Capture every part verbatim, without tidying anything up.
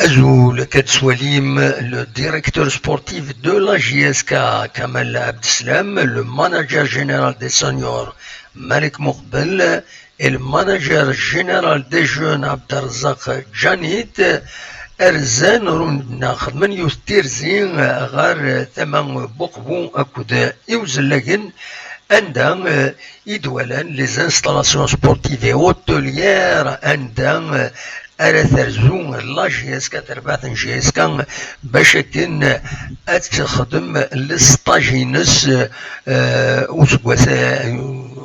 Azul, akka tettwalim le directeur sportif de la J S K, Kamal Abdeslam, le manager général des seniors, Malik Mouqbel, et le manager général des jeunes, Abderrazaq Djanit, rzan, run-, xedmen yiwet tirzi ɣer tama n Buqbu akked Iwzellagen, anda, eh, i d-walan les installations sportives et hôtelières, anda, eh, ara terzu la J S K, terbaɛt n J S K, bac akken ad texdem le stage-ines, eh, useggas, eh,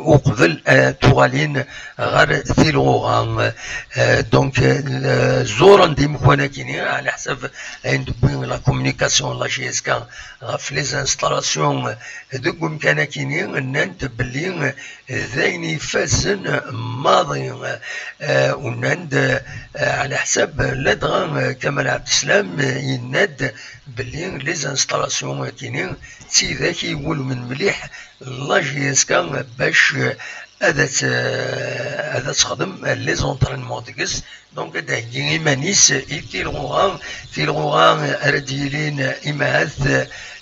uqbel, eh, tuɣalin ɣer tilɣuɣa. Eh, donc, eh, zuren-d imekwan-akini, ɛla ḥsab ayen d-tewwi la communication n la J S K ɣef les installations deg umkan-akini, nnan-d belli d ayen ifazen maḍi, eh, u nnan-d, eh, ɛla ḥsab ladɣa, eh, Kamal Abdeslam, eh, yenna-d belli les installations-akini d tidak iwulmen mliḥ la J S K bac, eh, ad tt-, eh, ad texdem les entraînements deg-s. Donc, ad d-theggi iman-is i tilɣuɣa, tilɣuɣa ara d-yilin imahat,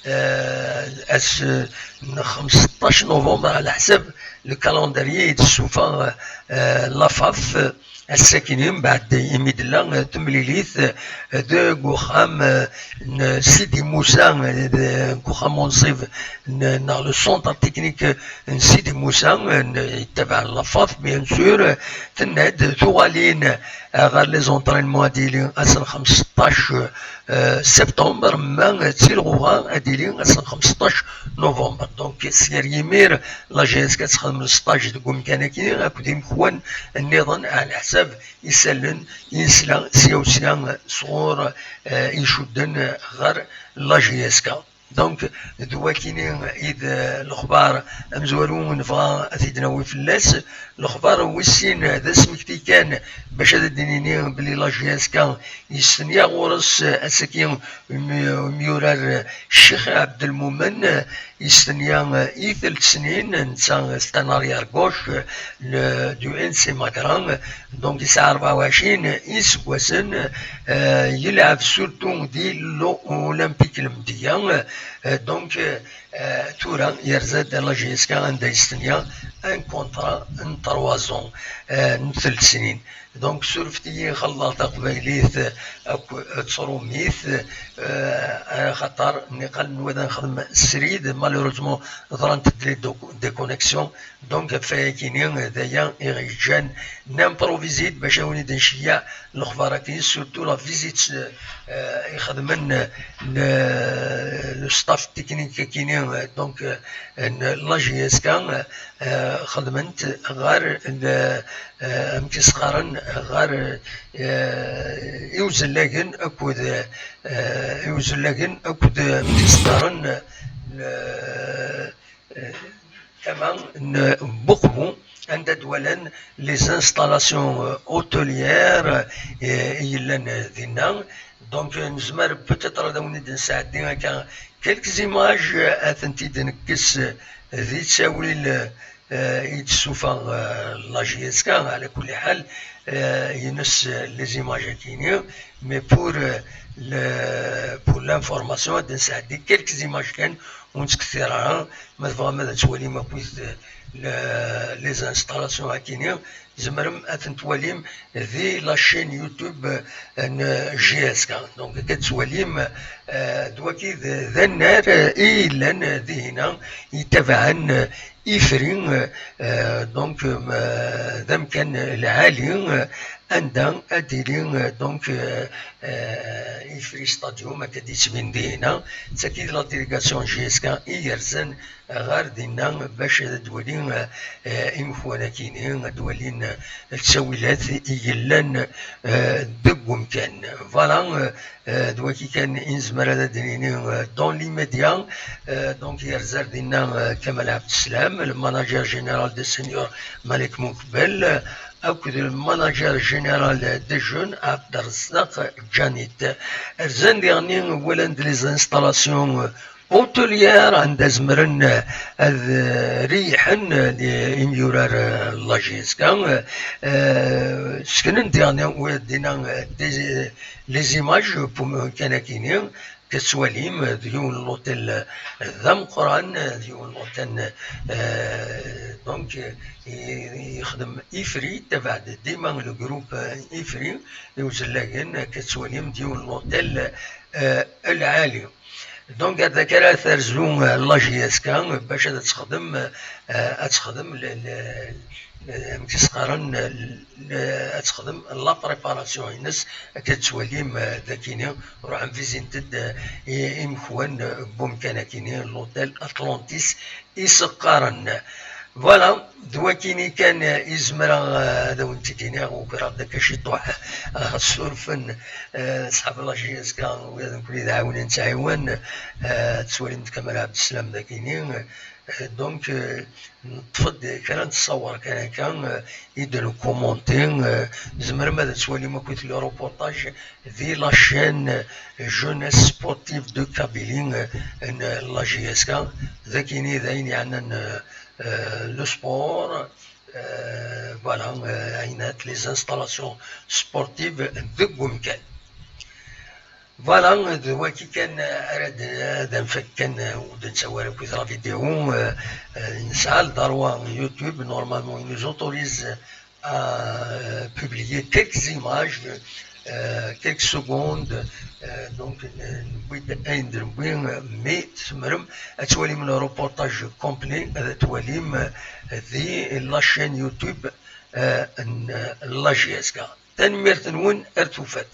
eh, ass n xemseṭṭac novembre, ɛla ḥsab le calendrier i d-tessufeɣ, eh, la FAF, ass-akini, mbeɛd imi d-tella, eh, temlilit, eh, deg uxxam, eh, n Sidi Musa, eh, deg uxxam unṣib n, neɣ le centre technique n Sidi Musa, eh, n, yettabaɛ la FAF, bien sûr, eh, tenna-d tuɣalin, eh, ɣer les entraînements ad d-yili ass n xemseṭṭac, eh, septembre, ma d tilɣuɣa ad d-yili ass n xemseṭṭac novembre. Donc, s gar yimir, la J S K ad texdem le stage deg umkan-agi akked imekwan nniḍen, ɛla ḥsab isallen i nesla sya u sya sɣur, eh, icudden ɣer la J S K. Donc, d wakini i d, eh, lexbar amezwaru nebɣa ad t-id-nawi fell-as. Lexbar wis sin d asmekti kan bac ad d-nini belli la J S K yestenya ɣur-s, eh, ass-agi ym-, ymyurar, eh, Ccix Ɛebdelmumen, eh, yestenya, eh, i telt snin, netta c'est un arrière gauche, eh, le, du N C Magra, eh, donc yesɛa rebɛa u ɛecrin iseggasen, eh, yelɛeb surtout di l'Olympique Lemdeyya, eh, donc, eh, tura yerza-d la J S K anda yestenya un contrat n trois ans, eh, n telt snin. Donc, surfet-iyi xelḍeɣ taqbaylit akk d tṛumit, eh, axaṭer nniqal nwada nexdem srid, malheureusement ḍrant-d les do-, déconnexions. Donc, ɣef wayakini, d aya i ɣ-yeǧǧan nimproviser-d bac ad wen-id-nceyyeɛ lexbar-agi, surtout la visite, eh, i xedmen, eh, le, le staff technique-agi, eh, donc, eh, n la J S K, eh, xedmen-t ɣer le, eh, amek i s-qqaren, ɣer, eh, Iwzellagen akked, eh, Iwzellagen akked, eh, amek i s-qqaren, le, eh, tama n Buqbu, anda d-walan les installations, eh, hôtelières, eh, i yellan, eh, dinna. Donc, eh, nezmer peut-être ad awen-id-nesɛeddi akka quelques images, eh, ad tent-id-nekkes, eh, di ttawil, eh, eh, i d-tessuffeɣ, eh, la J S K, ɛla kulli ḥal, eh, ines, eh, les images-agi-ni, mais pour, eh, le, pour l'information, ad d-nesɛeddi quelques images kan, ur nettkettir ara, ma tebɣam ad twalim akkit, eh, le, les installations-agi-ni, tzemrem ad ten-twalim di la chaîne YouTube, eh, n J S K. Donc, akka tettwalim, eh, d waki d, d annar, eh, i yellan, eh, dihina, yetabaɛen, eh, ifri, eh, eh, donc, eh, d amkan lɛali, eh, anda ad d-ili, eh, donc, eh, eh, ifri stadium, akka d-yettbin dihina. D tagi d la délégation J S K i yerzan ɣer dinna bac ad d-wali, eh, eh, imekwan-agi-ni, ad d-walin, eh, ttawilat i yellan, eh, deg umkan. Voilà, eh, eh, d waki kan i nezmer ad d-nini, eh, dans l'immédiat. Eh, donc, yerza ar dinna, eh, Kamal Abdeslam, le manager général des seniors Malik Mouqbel, eh, akked le manager général des jeunes Abderrezzaq Djanit. Rzan diɣenni, walan-d les installations, eh, Pontellier, anda zemren ad reyḥen imyurar n la J S K. Seknen diɣen dinna des, les images n wemkan-akini, tettwalim d yiwen n l'hôtel d ameqqran, d yiwen n l'hôtel, donc, yexdem Ifri, tabaɛd dima le groupe Ifri i uzellagen, tettwalim d yiwen n l'hôtel lɛali. Donc, ar daki ara terzu la J S K bac ad texdem, ad texdem amek i s-qqaren, ad texdem la préparation-ines. Akka tettwalim, dakini ruḥen visiten-d imekwan n wemkan-akini, l'hôtel Atlantis i s-qqaren. Voilà, d wakini kan i zemreɣ ad awen-t-id-iniɣ, ukreɣ-d akka ciṭuḥ ɣef surfen, ṣḥab la J S K, ula d nekkni d aɛiwen nettɛiwan, tettwalim-d Kamal Abdeslam dakini. Donc, neṭṭef-d kra n ttṣawer kan akka, i d-nkumonti. Tzemrem ad twalim akkit le reportage di la chaîne Jeunesse Sportive de Kabylie n la J S K. Dakini d ayen yeɛnan le sport, voilà, ayen at les installations sportives deg umkan. Voilà, d waki kan ara d-, ad nfak kan, ur d-nettawi ara akkit la vidéo. Nesɛa le droit YouTube, normalement, il nous autorise à publier quelques images, quelques secondes, donc, n-, newwi-d ayen d-newwi, mais tzemrem ad twalim le reportage complet, ad twalim di la chaîne YouTube n la J S K. Tanemmirt-nwen, ar tufat.